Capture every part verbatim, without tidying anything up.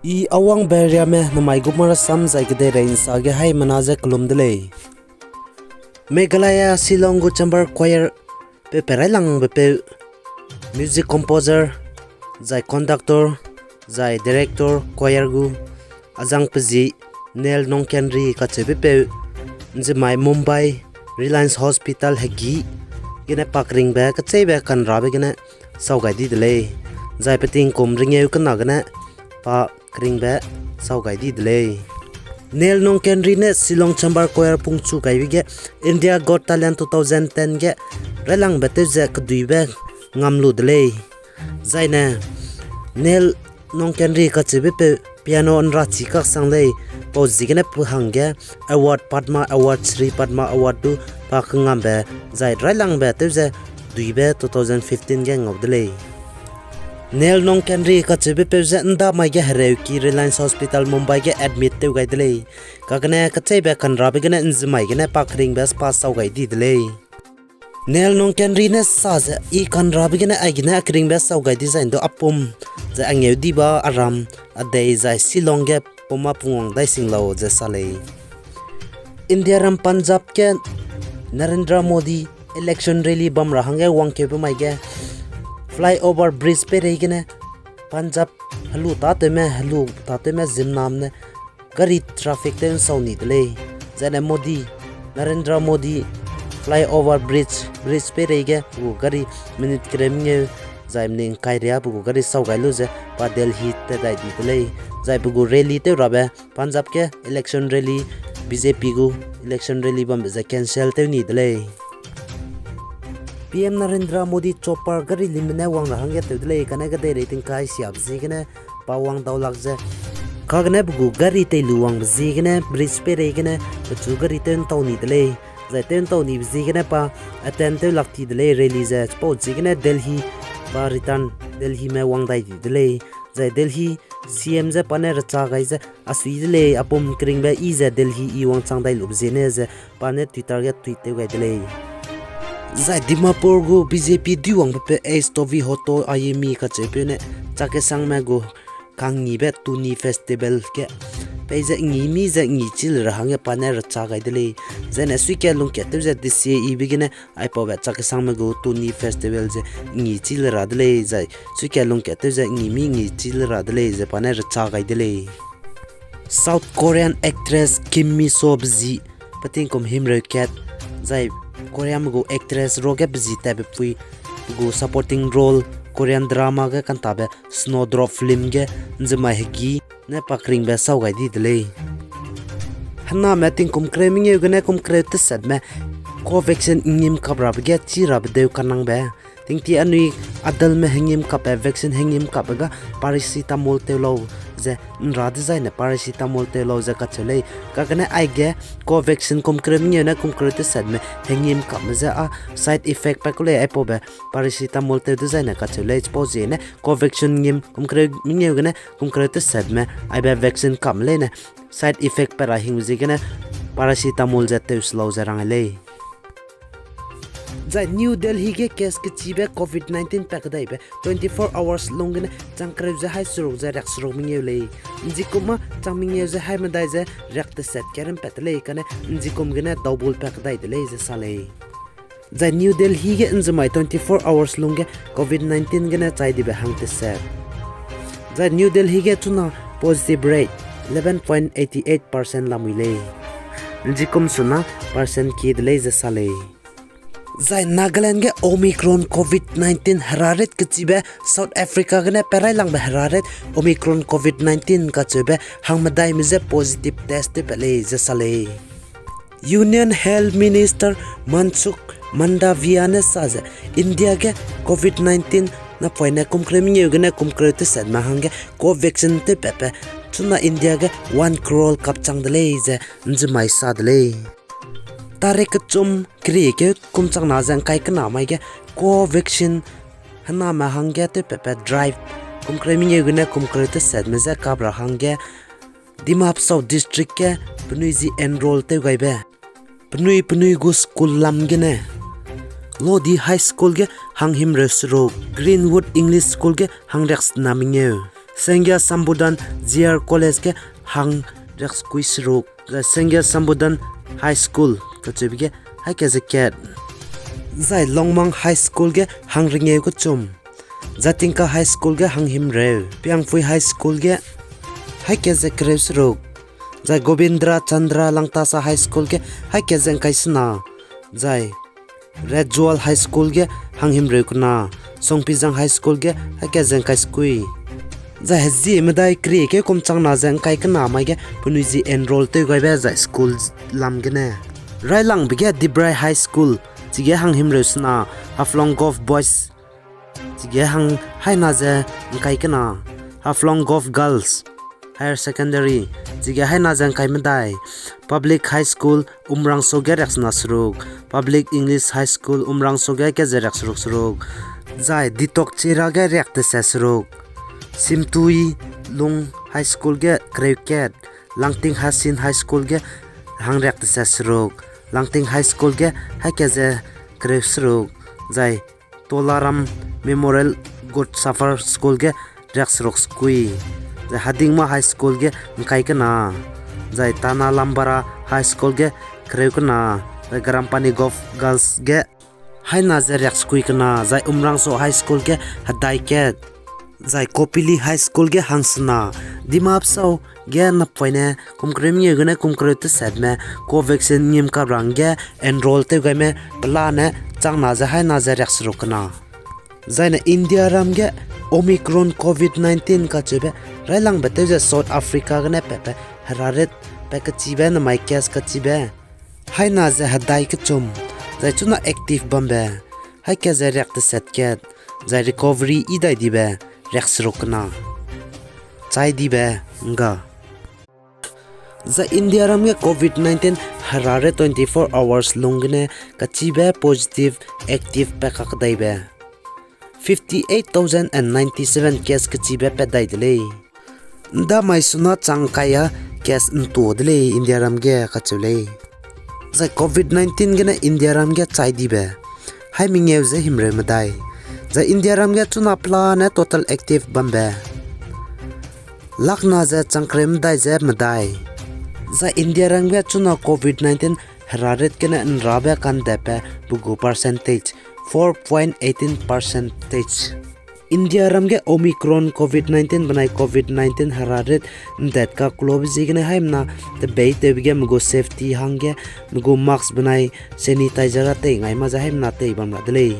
I Awangbe Riame namai gu marasam zai kedeirei nsa ge haimena ze kelum de lei. Meghalaya Shillong gu Chamber Choir peu pe railangbe peu, music composer, zai conductor, zai director choir gu, azang pe zi Nel Nongkenri kacheube peu, nzemai Mumbai, Reliance Hospital hegî gene pa keringbe kecheibe kanrabe gene sau gai di de lei. Zai peting kum ringeu kena gene pa keringbe sau gai di de lei. Nel Nongkenri ne Shillong Chamber Choir pungchu gaibe ge India Got Talent two thousand ten ge railangbe tew ze keduibe ngam lu de lei. Zaine Nel Nongkenri kacheube peu piano nrachi kaksang lei, pau ziegene pe hangge award, Padma Award, Shri Padma Award du pa kengambe zai railangbe tew ze duibe two thousand fifteen ge ngau de lei. Nel Nongkenri kacheube peu ze ndamai ge hereuki Reliance Hospital Mumbai ge admit tew gai de lei. Kagene kecheibe kanrabe gene nzemai gene pa keringbe pa sau gai di de lei. Nel Nongkenri ne sa ze, I kanrabe gene aigene a keringbe sau gai dizai ndu apum ze angeu diba aram, adei zai Shillong ge pum a pungwang dai sing lau ze sa lei. India ram Punjab ge Narendra Modi election rally bam ra hangge wangkeube mai ge flyover bridge peireigene Punjab helu tatewme, helu tatewme zimnam ne gari traffic tew nsau ni de lei. Zaine Modi, Narendra Modi flyover bridge, bridge peireige pe gu gari minute kereu mengeu zai mengeu ngkai ria pe gu gari sau gai lu ze pa Delhi tat dai di de lei. Zai pe gu rally tew rabe Punjab ge election rally, B J P gu election rally bambe ze cancel tew ni de lei. P M Narendra Modi chopper gari limbe ne wang ra hangge tew de lei, kane kedeirei tingkai siabe ziegene pa wang dau lak ze, kagene pe gu gari tei lu wangbe ziegene bridge peireigene pechu gari tew ntau ni de lei. Zai tew ntau nibe ziegene pa attend tew lak ti de lei rally ze, chipau ziegene Delhi pa return Delhime wang dai di de lei. Zai Delhi C M ze pa ne recha gai ze, a sui de lei, apum keringbe I ze Delhi I wangchang dai lube ziene ze pa ne Twitter ge tweet tew gai de lei. Zai Dimapur gu B J P duiwangbe peu H Tovi Hoto Ayemi kacheupeu ne chakesangme gu kangngibe Tuni Festival ge peize ngi mi ze ngi chî le ra hangge pa ne recha gai de lei. Zaine suikat lungkat tew ze D C A E be gene aipaube chakesangme gu Tuni Festival ze ngi chî le ra de lei, zai suikat lungkat tew ze ngi mi ngi chî le ra de lei ze pa ne recha gai de lei. South Korean actress Kim Miso be zi peting kum himreu kat, zai Koreame gu actress role ge be zi tatbe pui, pe gu supporting role Korean drama ge kantabe Snowdrop film ge nzemai hegî ne pa keringbe sau gai di de lei. Hename tingkum kereu mengeu gene kum kereu tesatme Covaxin ngim kap rabe ge chî rabe deu kanangbe, tingtie anui adultme hengim kapbe, vaccine hengim kapbe ga paracetamol tew lau ze, nra dezaine paracetamol tew lau ze kacheu lei. Kagene aige Covaxin kum kereu mengeu ne kum kereu tesatme hengim kapme je â side effect pa ku lei, aipaube paracetamol tew dezaine kacheu lei. Chipau ziegene Covaxin ngim kum kereu mengeu gene kum kereu tesatme aibe vaccine kapme leine side effect pa ra hingbe ziegene paracetamol ze tew se lau ze rang lei. Zai New Delhi ge case kechibe covid nineteen pa kedaibe twenty-four hours lung gene chang kereu ze hai seruk ze riak seruk mengeu lei. Nzikum â chang mengeu ze hai medai ze riak tesat kerem pat lei, kane nzikum gene double pa kedai de lei ze sa lei. Zai New Delhi ge nzemai twenty-four hours lung ge covid nineteen gene chai dibe hang tesat. Zai New Delhi ge chuna positive rate eleven point eighty eight percent lamui lei. Nzikum suna percent kie de lei ze sa lei. Zai Nagaland ge Omicron covid nineteen heraret kechibe South Africa gene perailangbe heraret Omicron covid nineteen kacheube hangmedaime je positive test tewpat lei ze sa lei. Union Health Minister Mansukh Mandaviya ne sa ze, India ge covid nineteen napoine kum kereu mengeu gene kum kereu tesatme hangge Covaxin tewpatbe chuna India ge one crore kapchang de lei ze nzemai sa de lei. Tarik kechum keriekeu kum changna ze ngkai kena mai ge Covaxin hename hangge tewpatbe drive kum kereu mengeu gene kum kereu tesatme je kap ra hangge Dima Hasao District ge penui zi enroll tew gaibe penui penui gu school lam gene, Lodi High School ge hanghimreu seruk, Greenwood English School ge hangriaksena mengeu, Sangya Sambudhan G R College ge hang riaksekui seruk, zai Sangya Sambudhan High School kacheube ge haî kat ze kat. Zai Longmang High School ge hang rengeu kechum. Jatinka High School ge hang himreu. Piangpui High School ge haî kat ze kereu seruk. Zai Gobindra Chandra Langthasa High School ge haî kat ze ngkai sena. Zai Redjewel High School ge hang himreu kena. Songpijang High School ge haî kat ze ngkai sekui. Zai hezie medai keriekeu kum changna ze ngkai kena mai ge penui zi enroll tew gaibe zai school lam gene. Railangbe ge Dibrai High School, chige hang himreu sena. Haflong Govt Boys, chige hang haî na ze ngkai kena. Haflong Govt Girls Higher Secondary, chige haî na ze ngkai medai. Public High School Umrangso ge riaksena seruk. Public English High School Umrangso ge haî kat ze riakseruk seruk. Zai Ditokchira ge riakteset seruk. Simtuilung High School ge kereu kat. Langting Hasin High School ge hang riakteset seruk. Langting High School ge haî kat ze kereu seruk. Zai Tolaram Memorial Good Shepherd School ge riakseruk sekui. Zai Hadingma High School ge ngkai kena. Zai Tana Lambara High School ge kereu kena. Zai Garampani Govt Girls ge haî na ze riaksekui kena. Zai Umrangso High School ge hedai kat. Zai Kopili High School ge hang sena. Dima Hasao ge napoine kum kereu mengeu gene kum kereu tesetme Covaxin ngim kaprang ge enroll tew gaime pelane changna ze haî na ze riakseruk kena. Zaine India ram ge Omicron Covid nineteen kacheube railangbe tew ze South Africa gene patbe heraret pat kechibe namai case kechibe haî na ze hedai kechum, zai chuna active bambe haî kat ze riakteset kat, zai recovery yi dai dibe riakseruk kena, chai dibe ngga. Zai India ram ge Covid nineteen heraret twenty-four hours lung gene kechibe positive active pat kakdaibe fifty eight thousand and ninety seven case kechibe pat dai de lei. Ndamai suna chang kai a case ntua de lei India ram ge kacheu lei. Zai Covid nineteen gene India ram ge chai dibe haî mengeu ze himreu medai. Zai India ram ge chuna pelane total active bambe lakna ze chang kereu medai ze medai. Zai India ram ge chuna Covid nineteen heraret gene nrabe kandetbe pe gu percentage, four point eighteen percentage. India ram ge Omicron Covid nineteen benai Covid nineteen heraret ndet kakulobe ziegene haimena tebeitewbe ge me gu safety hangge me gu mask benai sanitizer a tei ngai ma ze haimena tei bam ra de lei.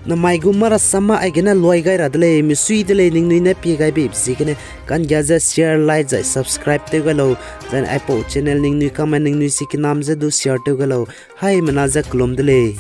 Namai gu marasam ma aigene luai gai ra de lei, misui de lei ningnui ne pie gai beibe ziegene, kanggia ze share, like zai subscribe tew gai lau, zaine aipau channel ningnui kangme ningnui sikinam ze du share tew gai lau, haimena ze kelum de lei.